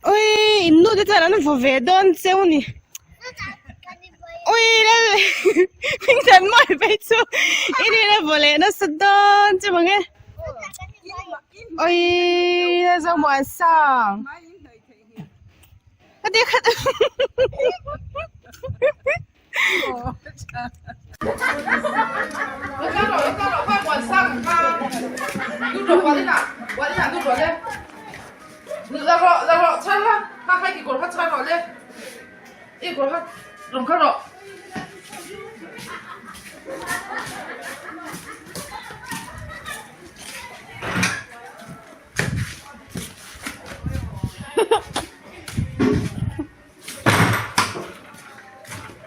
Ui in nu te chuan an vaw ve dawn cheu ni. Ui lal hming than mawi phei chu i rin a vaw leh nasa dawn che mang e. Ui Zomuansang. Ka ti khat.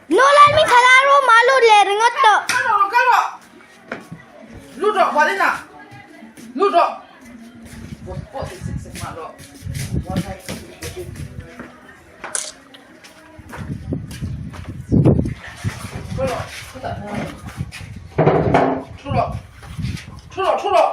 Nolan min khala room ah lut leh ringawt tawh. Kal rawh kal rawh. Lut rawh bual inah. Lut rawh. Pawh ti sek sek mah rawh. Kal rawh. Khutah. Thu rawh. Thu rawh thu rawh.